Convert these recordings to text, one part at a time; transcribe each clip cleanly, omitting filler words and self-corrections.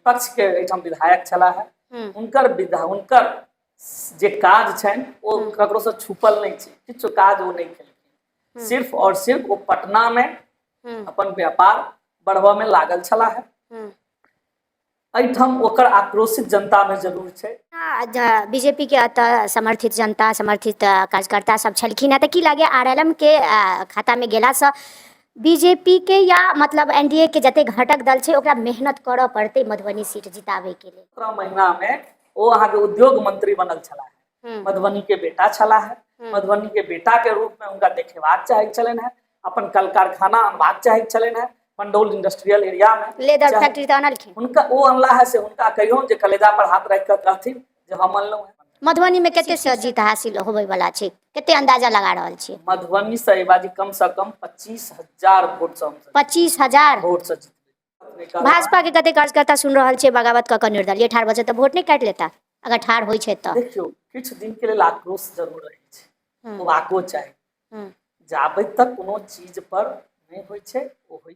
विपक्ष के एहिठाम विधायक छलाह है। हुनकर विधा हुनकर जे काज छनि ओ ककरोसँ छुपल नहि छै। किछु काज ओ नहि केलखिन, सिर्फ और सिर्फ ओ पटना मे अपन व्यापार बढ़बऽ मे लागल छलाह है। एहिठाम ओकर आक्रोशित जनता मे जरूर छै। बीजेपी के एतऽ समर्थित जनता, समर्थित कार्यकर्ता सब छलखिन हेँ, तऽ की लागैए आर एल एम के खातामे गेलासँ बीजेपी के या मतलब एनडीए के जतेक घटक दल छै ओकरा मेहनत करऽ पड़तै मधुबनी सीट जिताबैके लेल? 17 महीना मे ओ अहाँके उद्योग मंत्री बनल छलाह, मधुबनी के बेटा छलाह है। मधुबनी के बेटा के रूप में हुनका देखेबाक चाही छलनि है, अपन कल कारखाना अनबाक चाही छलनि है पंडौल इंडस्ट्रियल एरिया में लेदर फैक्ट्री तऽ अनलखिन। हुनका ओ अनला है से हुनका कहियौ जे कलेजा पर हाथ राखि कऽ कहथिन जे हम अनलहुँ है। मधुबनी में कते से जीत हासिल होबे वाला छै, कते अंदाजा लगा रहल छियै? मधुबनी से एहि बाजी कम से कम 25,000 वोट से हमसब 25,000 वोट से जीतबै। भाजपा के कते कार्यकर्ता सुन रहल छै बगावत कऽ कऽ निर्दलीय ठाढ़ भऽ जेतै, वोट नहि काटि लेता अगर ठाढ़ होइ छै तऽ? देखियौ, किछु दिन के लेल आक्रोश जरूर रहै छै, होबाको चाही। जाबे तक कोनो चीज पर नहि होइ छै ओ होइ।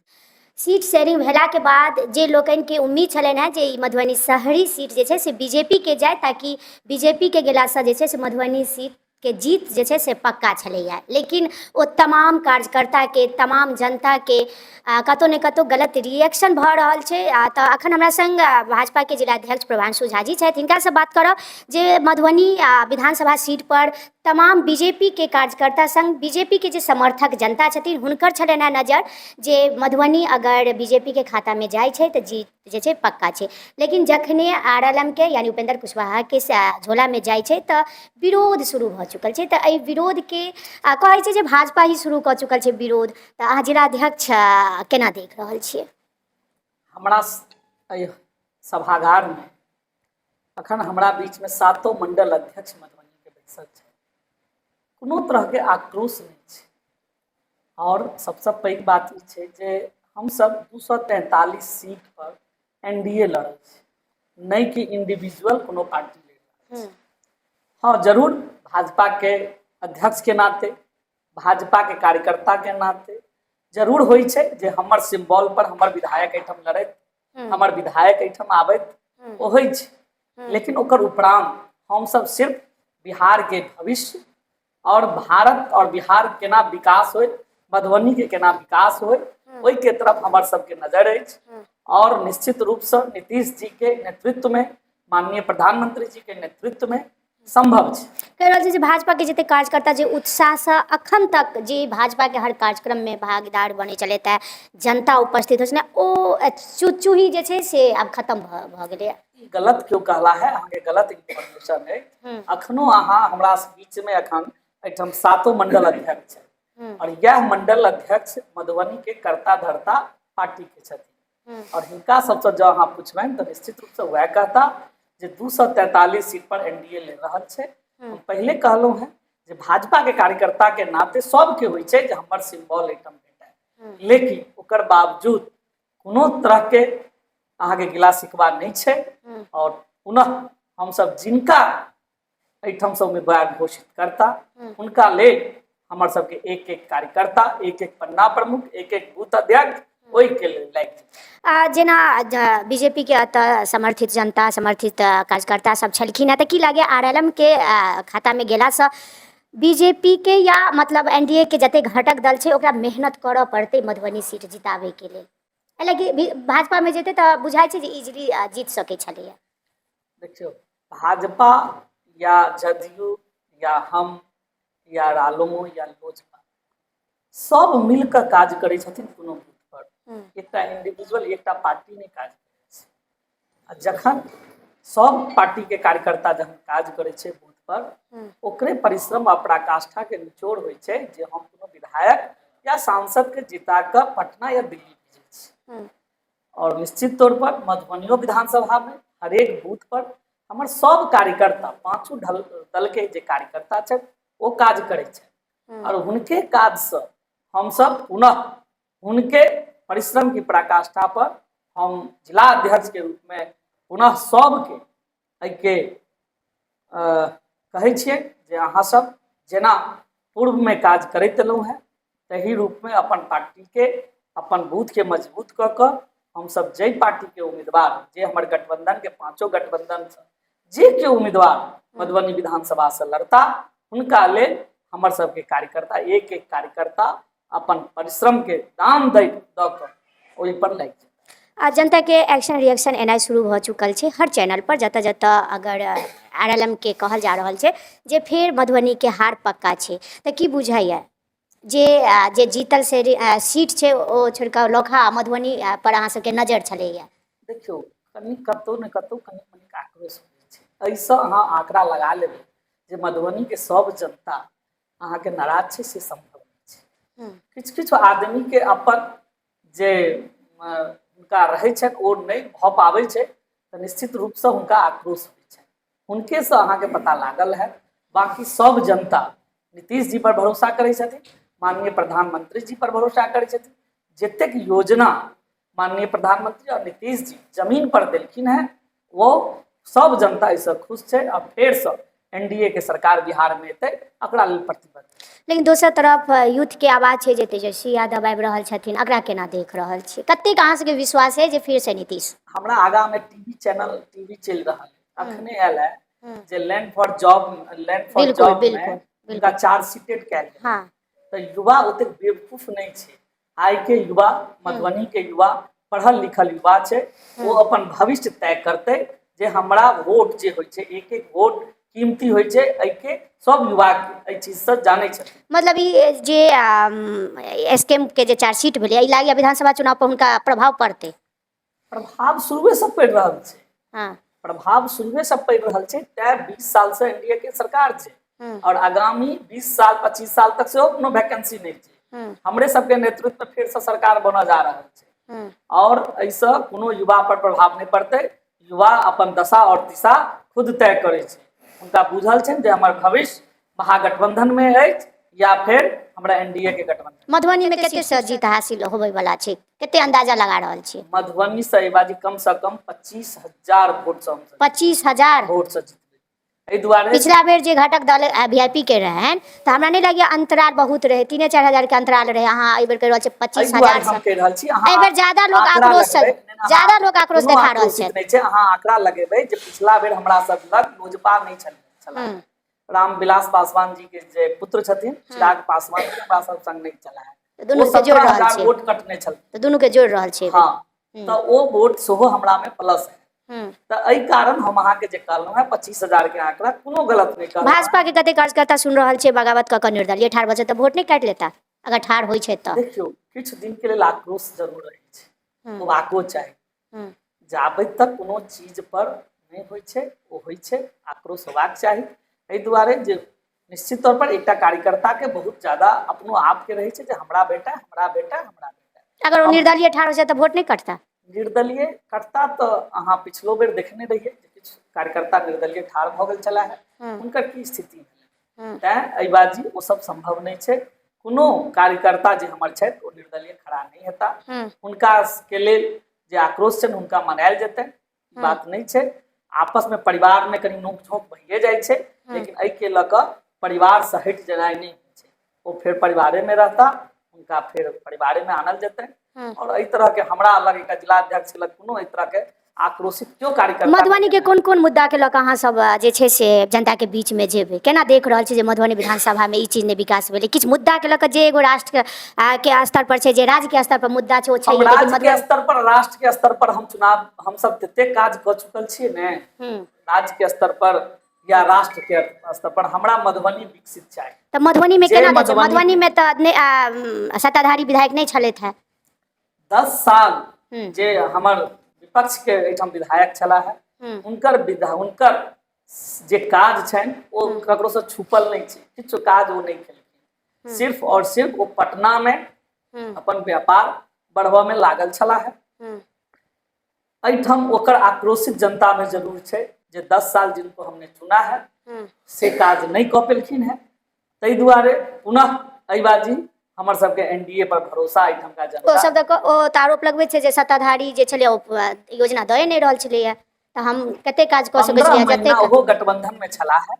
सीट शेयरिंग भेलाके बाद जे लोकनिके उम्मीद छलनि हेँ जे ई मधुबनी शहरी सीट जे छै से बीजेपीके जाय, ताकि बीजेपीके गेलासँ जे छै से मधुबनी सीटके जीत जे छै से पक्का छलैए, लेकिन ओ तमाम कार्यकर्ताके, तमाम जनताके कतहु ने कतहु गलत रिएक्शन भऽ रहल छै। तऽ अखन हमरा सङ्ग भाजपाके जिलाध्यक्ष प्रभांशु झाजी छथि, हिनकासँ बात करब जे मधुबनी विधानसभा सीटपर तमाम बीजेपीके कार्यकर्ता सङ्ग बीजेपीके जे समर्थक जनता छथिन हुनकर छलनि हेँ नजर जे मधुबनी अगर बीजेपीके खातामे जाइ छै तऽ जीत जे छै पक्का छै, लेकिन जखने आर एल एम के यानि उपेन्द्र कुशवाहाके झोलामे जाइ छै तऽ विरोध शुरू भऽ चुकल छै। तऽ एहि विरोधके कहै छै जे भाजपा ही शुरू कऽ चुकल छै विरोध, तऽ अहाँ जिलाध्यक्ष केना देख रहल छियै? हमरा एहि सभागारमे अखन हमरा बीचमे सातो मंडल अध्यक्ष मधुबनीके बैसल छै, कोनो तरहके आक्रोश नहि छै। आओर सबसँ पैघ बात ई छै जे हमसब 243 सीट पर एनडीए लड़ल छी, नहि कि इंडिविजुअल कोनो पार्टी लड़ि रहल छै। हँ, जरूर भाजपाके अध्यक्षके नाते, भाजपाके कार्यकर्ताके नाते जरूर होइ छै जे हमर सिम्बॉल पर हमर विधायक एहिठाम लड़ैत, हमर विधायक एहिठाम आबैत, ओ होइ छै। लेकिन ओकर उपरांत हमसब सिर्फ बिहारके भविष्य और भारत और बिहार केना विकास होय, मधुबनी के केना विकास होय, ओहिके तरफ हमर सबके नजर अछि। और निश्चित रूपसँ नीतीश जी के नेतृत्व में, माननीय प्रधानमंत्री जी के नेतृत्व में संभव छै। कहि रहल छै जे भाजपाके जतेक कार्यकर्ता जे उत्साहसँ अखन तक जे भाजपाके हर कार्यक्रममे भागीदार बनै छलथि हेँ, जनता उपस्थित होइ छलै, ओ चुच्चुही जे छै से आब खतम भऽ गेलैए। ई गलत केओ कहला है, अहाँके गलत इन्फॉर्मेशन है। अखनो अहाँ हमरा बीचमे अखन एहिठाम सातो मंडल अध्यक्ष छै और यह मंडल अध्यक्ष मधुबनी के कर्ता धर्ता पार्टी के छथिन और हिनका सबसँ जँ अहाँ पुछबनि तऽ निश्चित रूपसँ वएह कहता जे 243 सीट पर एनडीए लड़ि रहल छै। हम पहिले कहलहुँ हेँ जे भाजपा के कार्यकर्ता के नाते सबके होइ छै जे हमर सिम्बॉल एहिठाम भेटय, लेकिन ओकर बावजूद कोनो तरहके अहाँके गिला शिकवा नहि छै। और पुनः हमसब जिनका एहिठामसँ उम्मीदवार घोषित करता हुनका लेल हमर सबके एक एक कार्यकर्ता, एक एक पन्ना प्रमुख, एक एक बूथ अध्यक्ष ओहिके लेल लागि जेतै। जेना बीजेपी के एतऽ समर्थित जनता, समर्थित कार्यकर्ता सब छलखिन हेँ, तऽ की लागैए आर एल एम के खातामे गेलासँ बीजेपी के या मतलब एनडीए के जतेक घटक दल छै ओकरा मेहनत करऽ पड़तै मधुबनी सीट जिताबैके लेल? हालाँकि भाजपामे जेतै तऽ बुझाइ छै जे इजीली जीत सकै छलैए। देखियौ, भाजपा या जदयू या हम या रालोमो या लोजपा सब मिल कऽ काज करै छथिन कोनो बूथ पर, एकटा इंडिविजुअल एकटा पार्टी नहि काज करै छै। आ जखन सब पार्टी के कार्यकर्ता जखन काज करै छै बूथ पर, ओकरे परिश्रम आ पराकाष्ठा के निचोड़ होइ छै जे हम कोनो विधायक या सांसद के जिता कऽ पटना या दिल्ली भेजै छी। और निश्चित तौर पर मधुबनियो विधानसभा में हरेक बूथ पर हमर सब कार्यकर्ता, पांचों दल के जे कार्यकर्ता छथि ओ काज करै छथि और हुनके काजसँ हमसब पुनः हुनके परिश्रम की पराकाष्ठा पर हम जिला अध्यक्ष के रूप में पुनः सबके एहिके कहै छियै जे अहाँ सब जेना पूर्व में काज करैत एलहुँ हेँ तही रूप में अपन पार्टी के, अपन बूथ के मजबूत कऽ कऽ हमसभ जाहि पार्टीके उम्मीदवार, जे हमर गठबंधनके पांचों गठबंधनसँ जे केओ उम्मीदवार मधुबनी विधानसभासँ लड़ता, हुनका लेल हमर सबके कार्यकर्ता, एक एक कार्यकर्ता अपन परिश्रमके दाम दै दऽ कऽ ओहि पर लागि जेतै। आ जनताके एक्शन रिएक्शन एनाइ शुरू भऽ चुकल छै हर चैनल पर, जतऽ जतऽ अगर RLM के कहल जा रहल छै जे फेर मधुबनीके हार पक्का छै, तऽ की बुझाइए जे जे जीतल से सीट छै ओ छोड़ि कऽ लौकहा आ मधुबनी पर अहाँ सबके नजर छलैए? देखियौ, कनि कतहु ने कतहु कनि मनिक आक्रोश होइ छै। एहिसँ अहाँ आंकड़ा लगा लेबै जे मधुबनीके सब जनता अहाँके नाराज छै से सम्भव नहि छै। किछु किछु आदमीके अपन जे हुनका रहै छनि ओ नहि भऽ पाबै छै, तऽ निश्चित रूपसँ हुनका आक्रोश होइ छनि। हुनकेसँ अहाँके पता लागल हैत। बाँकी सब जनता नीतीश जी पर भरोसा करै छथिन, माननीय प्रधानमंत्री जी पर भरोसा करै छथिन। जतेक योजना माननीय प्रधानमंत्री और नीतीश जी जमीन पर देलखिन हैं, वो सब जनता एहिसँ खुश छै आ फेरसँ एनडीए के सरकार बिहार में एतै एकरा लेल प्रतिबद्ध। लेकिन दोसर तरफ यूथ के आवाज छै जे तेजस्वी यादव आबि रहल छथिन, एकरा केना देख रहल छी? कतेक अहाँ सबके विश्वास है जे फिर से नीतीश? हमरा आगा में टीवी चैनल टीवी चलि रहल है, अखने आयल है जे land for job, land for job में हुनका चार्ज शीटेड कयल गेल। हाँ। तऽ युवा ओतेक बेवकूफ नहि छै। आइ के युवा, मधुबनी के युवा पढ़ल लिखल युवा छै, ओ अपन भविष्य तय करतै जे हमरा वोट जे होइ छै, एक एक वोट कीमती होइ छै। एहिके सब युवा एहि चीजसँ जानै छथिन। मतलब ई जे एसकेएम के जे चार्जशीट भेलै, ई लागैए विधानसभा चुनाव पर हुनका प्रभाव पड़तै? प्रभाव शुरुएसँ पड़ि रहल छै। हाँ। प्रभाव शुरुएसँ पड़ि रहल छै। तैं 20 सालसँ एनडीए के सरकार छै और आगामी 20 साल 25 साल तक सेहो कोनो वैकेंसी नहि छै। हमरे सबके नेतृत्व में फेरसँ सरकार बनऽ जा रहल छै और एहिसँ कोनो युवा पर प्रभाव नहि पड़तै। युवा अपन दशा और दिशा खुद तय करै छै। हुनका बुझल छनि जे हमर भविष्य महागठबंधन में अछि या फेर हमरा एनडीए के गठबंधन। मधुबनी में कते से जीत हासिल होबे वाला छै, कते अंदाजा लगा रहल छी? मधुबनी से बाजी कम से कम 25,000 वोट से हमसब 25,000 वोट से जीतबै। एहि दुआरे पिछला बेर जे घटक दल वीआईपी के रहनि तऽ हमरा नहि लगैया अंतराल बहुत रहे, 3-4 हजार के अंतराल रहे। अहाँ एहि बेर कहि रहल छी 25,000 हम कहि रहल छी एहि बेर ज्यादा लोग आक्रोश, ज्यादा लोग आक्रोश देखा रहल छै। नहि छै, अहाँ आंकड़ा लगेबै जे पिछला बेर हमरा सब लग लोजपा नहि छल, रामविलास पासवान जी के जे पुत्र छथिन चिराग पासवान जी हमरा सब संग नहि छला है, दुनू के जोड़ रहल छै, वोट कटने छल, तऽ दुनू के जोड़ रहल छै। हाँ, तऽ ओ वोट सेहो हमरा में प्लस है। तऽ एहि कारण हम अहाँके जे कहलहुँ हेँ 25,000 के आंकड़ा कोनो गलत नहि कहलहुँ। भाजपा के कते कार्यकर्ता सुन रहल छै बगावत कऽ कऽ निर्दलीय ठाढ़ भऽ तऽ वोट नहि काटि लेता अगर ठाढ़ होइ छै तऽ? देखियौ, किछु दिन के लेल आक्रोश जरूर रहै छै, होबाको चाही। जाबे तक कोनो चीज पर नहि होइ छै ओ होइ छै, आक्रोश होबाक चाही। एहि दुआरे जे निश्चित तौर पर एकटा कार्यकर्ता के बहुत ज्यादा अपनो आप के रहै छै जे हमरा बेटा, हमरा बेटा, हमरा बेटा। अगर ओ निर्दलीय ठाढ़ होइ छै तऽ वोट नहि कटता? निर्दलीय कटता तऽ अहाँ पिछलो बेर देखने रहियै जे किछु कार्यकर्ता निर्दलीय ठाढ़ भऽ गेल छलाह, हुनकर की स्थिति भेलै। तैं एहि बात जी ओ सब सम्भव नहि छै। कोनो कार्यकर्ता जे हमर छथि ओ निर्दलीय खड़ा नहि हेता। हुनका के लेल जे आक्रोश छनि हुनका मनायल जेतनि, बात नहि छै। आपस में परिवार में कनि नोक झोंक भइए जाइ छै, लेकिन एहि के लऽ कऽ परिवार से हटि जेनाइ नहि होइ छै। ओ फेर परिवारे में रहता, हुनका फेर परिवारे में आनल जेतनि। और एहि तरह के हमरा अलग एकटा जिलाध्यक्ष लग कोनो एहि तरह के आक्रोशित क्यों कार्यकर्ता। मधुबनी के कोन कोन मुद्दा के लऽ कऽ अहाँ सब जे छै से जनता के बीच में जेबै? केना देख रहल छी जे मधुबनी विधानसभा में ई चीज नहि विकास भेलै? किछु मुद्दा के लऽ कऽ जे एगो राष्ट्र के स्तर पर छै, जे राज्य के स्तर पर मुद्दा छै ओ छै, हम राज्य के स्तर पर, राष्ट्र के स्तर पर हम चुनाव हम सब तते काज कऽ चुकल छियै ने, राज्य के स्तर पर या राष्ट्र के स्तर पर हमरा मधुबनी विकसित चाही। तऽ मधुबनी में केना? मधुबनी में तऽ नहि सत्ताधारी विधायक नहि छलथि है। 10 साल जे हमर विपक्ष के एहिठाम विधायक छला है, हुनकर विधा हुनकर जे काज छनि ओ ककरो से छुपल नहि छै। किछु काज ओ नहि केलखिन, सिर्फ और सिर्फ ओ पटना में अपन व्यापार बढ़बऽ में लागल छला है। एहिठाम ओकर आक्रोशित जनता में जरूर छै जे 10 साल जिनको हमने चुना है से काज नहि कऽ पेलखिन है। ताहि दुआरे पुनः एहि बाजी हमर सबके एनडीए पर भरोसा एहिठामका जनता। ओ सब तऽ ओ तऽ आरोप लगबै छै जे सत्ताधारी जे छलै ओ योजना दए नहि रहल छलैया, तऽ हम कते काज कऽ सकै छलियै जते। ओहो गठबंधन में छला है,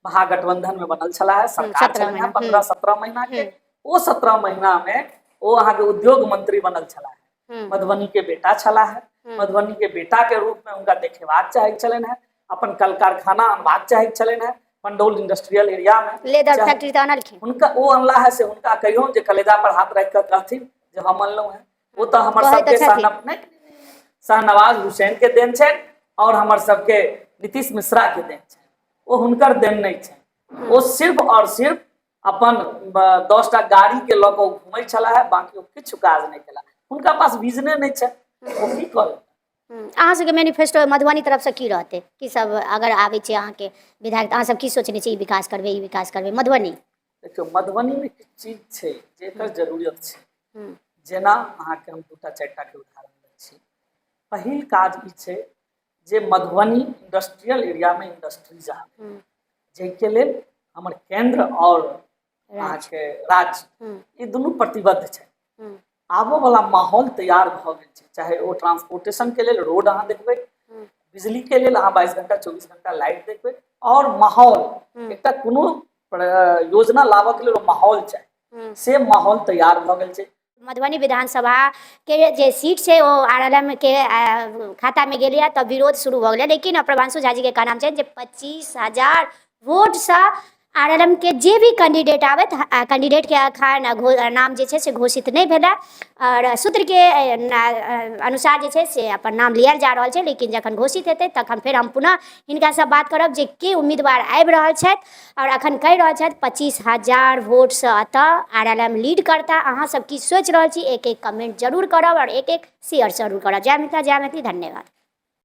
महागठबंधन में बनल छला है, सरकार छलै है 15-17 महीना के। ओ 17 महीना में ओ अहाँके उद्योग मंत्री बनल छला है। मधुबनी के बेटा छलाह है। मधुबनी के बेटा के रूप में हुनका देखेबाक चाहै छलनि हेँ, अपन कल कारखाना अनबाक चाहै छलनि हेँ पंडौल इंडस्ट्रियल एरिया में। लेदर फैक्ट्री तऽ अनलखिन। हुनका ओ अनला है से हुनका कहियौ जे कलेजा पर हाथ राखि कऽ कहथिन जे हम अनलहुँ हेँ। ओ तऽ हमर कहै तऽ सबके छथिन। शाहनवाज हुसैन के देन छनि और हमर सबके नीतीश मिश्रा के देन छनि, ओ हुनकर देन नहि छनि। ओ सिर्फ और सिर्फ अपन 10टा गाड़ी के लऽ कऽ ओ घूमै छलाह है, बाकी ओ किछु काज नहि केला। हुनका पास विजने नहि छै, ओ की करै। अहाँ सबके मैनिफेस्टो मधुबनी तरफसँ की रहतै? की सब अगर आबै छै अहाँके विधायक तऽ अहाँ सब की सोचने छी, ई विकास करबै, ई विकास करबै मधुबनी? देखियौ, मधुबनीमे किछु चीज छै जेकर जरूरत छै। जेना अहाँके हम 2टा 4टा के उदाहरण दै छी। पहिल काज ई छै जे मधुबनी इंडस्ट्रियल एरियामे इंडस्ट्रीज आबै, जाहिके लेल हमर केंद्र और अहाँके राज्य ई दुनू प्रतिबद्ध छै। आबऽ वाला माहौल तैयार भऽ गेल छै, चाहे ओ ट्रांसपोर्टेशन के लेल रोड अहाँ देखबै, बिजली के लेल अहाँ 22 घंटा 24 घंटा लाइट देखबै, और माहौल एकटा कोनो योजना लाबऽ के लेल ओ माहौल चाही, से माहौल तैयार भऽ गेल छै। मधुबनी विधानसभा के जे सीट छै ओ आरएलएम के खातामे गेलैए तऽ विरोध शुरू भऽ गेलै, लेकिन प्रभांशु झा जीके कहनाम छनि जे 25,000 वोटसँ आरएलएम के जे भी कैंडिडेट आबथि, कैंडिडेटके अखन नाम जे छै से घोषित नहि भेलै आओर सूत्रके अनुसार जे छै से अपन नाम लियल जा रहल छै, लेकिन जखन घोषित हेतै तखन फेर हम पुनः हिनकासँ बात करब जे के उम्मीदवार आबि रहल छथि आओर अखन कहि रहल छथि 25,000 वोटसँ एतऽ आरएलएम लीड करता। अहाँ सब की सोचि रहल छी? एक एक कमेंट जरूर करब आओर एक एक शेयर जरूर करब। जय मिथिला, जय मैथिली, धन्यवाद।